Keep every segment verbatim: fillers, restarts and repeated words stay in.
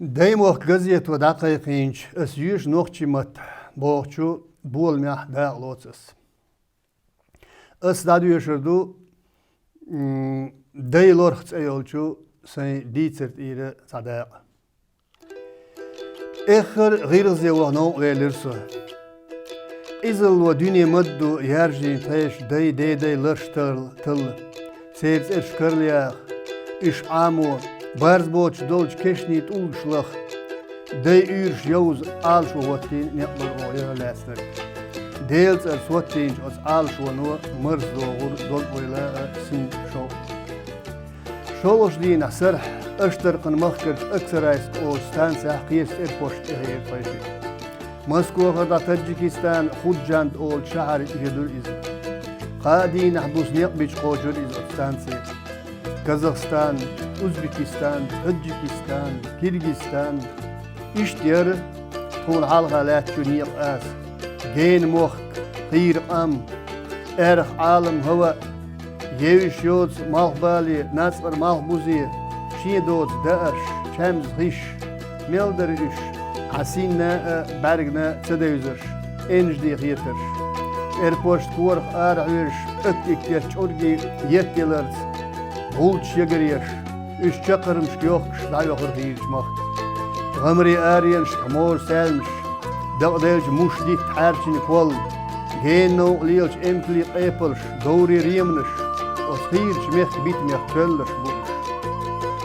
Даймохк газето дӀакхайкхийначу «Ас йоьшу нохчийн маттахь» бохучу боламехь дакъалоцу ас. Ас дӀадоьшур ду, м, «Дай лорх» цӀе йолчу сайн дийцар тӀера цхьа дакъа. Эххар а гӀиргӀазе ваха новкъа велира со. Изалло дуьне мадду яржийна тхешан дай-дедай ларш тал-, талла. Церан цӀераш карла яха, уьш Ӏамо, барз боцуш долчу кешнийн тӀулгаш лаха. Дай уьйраш йовза Ӏалашо хӀоттийна некъ бара оха яха лаьцнарг. Делан цӀарца хӀоттийначу оцу Ӏалашоно марза догӀура дог-ойла а, синтем а, шовкъ а. ШолгӀачу дийнахь сарахь Аштаркхан махкарчу Аксарайск олучу станцехь кхечу цӀерпошта тӀехьийра тхайн шиъ. Москохара дӀа Таджикистан Худжанд олучу шахьаре хедира иза. Кхаа дийнахь буса некъ бича кхочура иза оцу станцера. Казахстан, Узбекистан, Таджикистан, Киргизстан. Иштта яра тхуна хьалха лаьттачу некъан аса. Гена мохк, хийра къам, аьрха Ӏалам хӀаваъ, евзаш йоцу малхбале, нацкъара малхбузе, шен доцу даарш, чаьмза хиш. Мел дара уьш, хьан синна а, бӀаьргана а ца девзарш, энжде хетарш. ЦӀерпошта корах арахьоьжуш, оттиктеш чӀургий еттаяларца, гӀулчаш ягареш, уьш чаккхармашка йохкуш дӀайохура хийрачу махка. ГӀамарийн аренашкахь мора саьлмаш, дакъаделлачу муш дитта хьаьрчина колла, гена новкъа лелачу эмкалийн къепалш, говрийн реманаш, оцу хийрачу мехкан битамех тоьлларш бу уьш.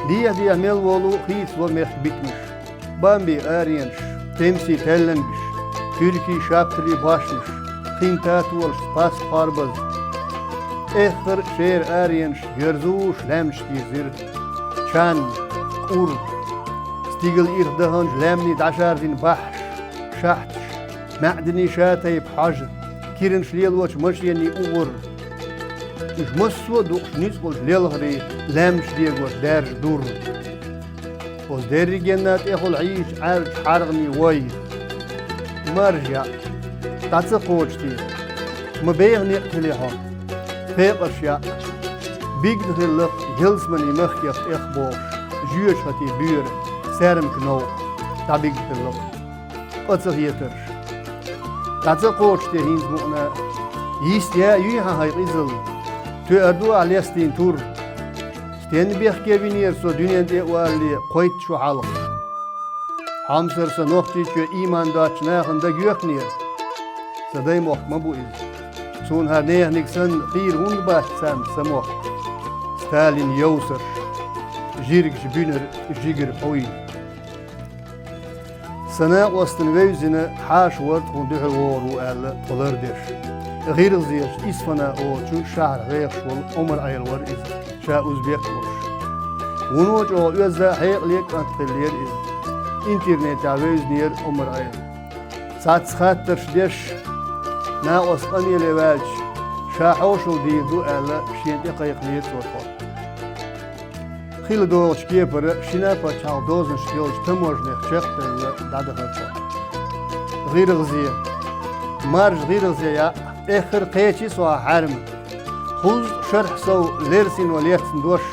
Дехьа-дехьа мел волу хийцало мехкан битамаш. Бамбийн аренаш, Темсин тӀеллангаш, туьркийн шапталийн башмаш, хин татолаш, паст-кхорбаз. Эххар а шера аренаш йоьрзуш лаьмнашка йирзира. Чан, кӀур, стигала ирх даханчу лаьмнийн дӀашаржийна баххьаш, шахьташ, маьӀданийн шатайпа хьожа, киранаш лелочу машенийн угӀар. Уьш массо а дукъуш ницкъ болчу лелхарийн лаьмнаш дегош даьржа дур. Оцу дерригенна тӀехула хьийзачу Ӏаьржачу хьаргӀанийн вой. Маржа яӀ, дӀа ца кхочу те, ма беха некъ хили хьо. Пекъарш яӀ, бигда хилла-кх ялсаманин махкех тӀех бохуш, жоьжахатин боьра, саьрмик новкъа, дӀабигда хилла-кх. Къа ца хетарш. ДӀа ца кхочу те хӀинца мукъана? Йист яа юй хьан хьайкъа изалла? Тоьар ду ахь лестийна тур? Стенна бехке винера со дуьнен тӀе а валале кхойтта шо хьалха? Хьомсара сан Нохчийчоь ийман доцучу нахана дагайоьхнера? Сан даймохк ма бу иза. Суна хӀара неханиг санна хийра хӀунда бац царна сан мохк? Сталин йовсарш, жиргаш буьнара жигара хьуй. Сан накъостана вевзина хьаша вара тхуна дуьхьал вогӀур ву аьлла тхо лардеш. ГӀиргӀазерчу Исфана олучу шахьарахь вехаш волу Омар-Ӏела вара иза, ша узбек а волуш. Вуно чӀогӀа оьзда, хьекъале а кӀант хиллера иза. Интернетехь вевзинера Омар-Ӏела. Цхьацца хаттарш деш, накъост къамеле ваьлча, ша хьошалла дийр ду аьлла, шена тӀекхайкхинера цо тхо. Хила догӀучу кепара шина пачхьалкх дозанашка йолчу таможнех чекхбевлла дӀадахара тхо. ГӀиргӀазе. Маржа гӀиргӀазе яӀ, эххар кхечи со хьан хьаьрма. ХӀузткъа шарахь сов лерсино лецна дош,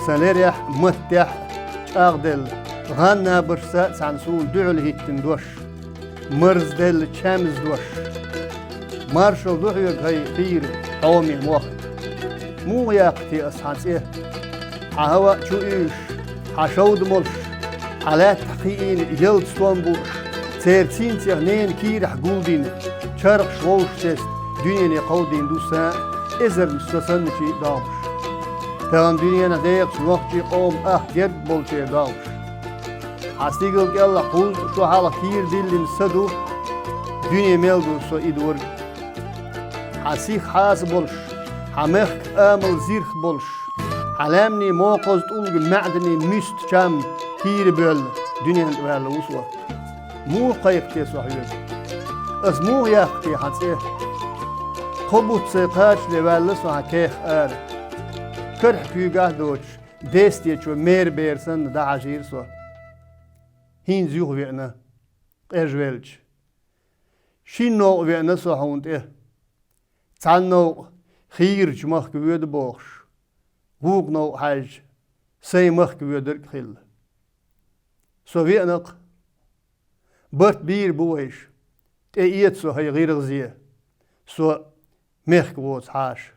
сан лерехь а, маттехь а чӀагӀделла, гӀан набаршца а цхьаьна суна дуьхьал хӀиттина дош. Марзделла чаьмза дош. Маршалла ду хьоьга, хӀай хийра хьоме мохк. Муха яккха те ас хьан цӀе? Хьан хӀаваъ чу уьйш, хьан шовда молуш, хьан лаьттахь кхиийна ялта стом бууш, церан цинцех ненан кийрахь гулдина, чархаш вовшахтеста дуьнене кховдийна ду сан а, эзарнаш со санначийн а догӀмаш. Тахана дуьненахь декъачу нохчийн къоман ах герга болчеран догӀмаш. Хьан стигала кӀелахь кхузткъа шо хьалха кийра диллина са ду, дуьне мел ду со и дорг. Хьан сих хьаса болуш, хьан мехкан амал зирх болуш, хьан лаьмнийн мокхаза тӀулга маьӀданийн муьста чам кийра боьлла дуьнен тӀе ваьлла ву со. Муха кхайкха те со хьоьга? Ас муха яккха те хьан цӀе? Кхо бутт сайн кхачале ваьлла со хьан кех ара. Карахь куьйгахь а доцуш, дестечо мера бер санна дӀахьажийра со. ХӀинца юха веана, къежвелча. Шина новкъа веана со хьуна тӀе. Цхьана новкъа хийрачу махка воьду бохуш, вукху новкъа хьаьжча, сайн махка воьдург а хилла. Со веана-кх, барт бийр бу вайша, тӀеэца со хьай гӀиргӀазе, со мехка воцу хьаша.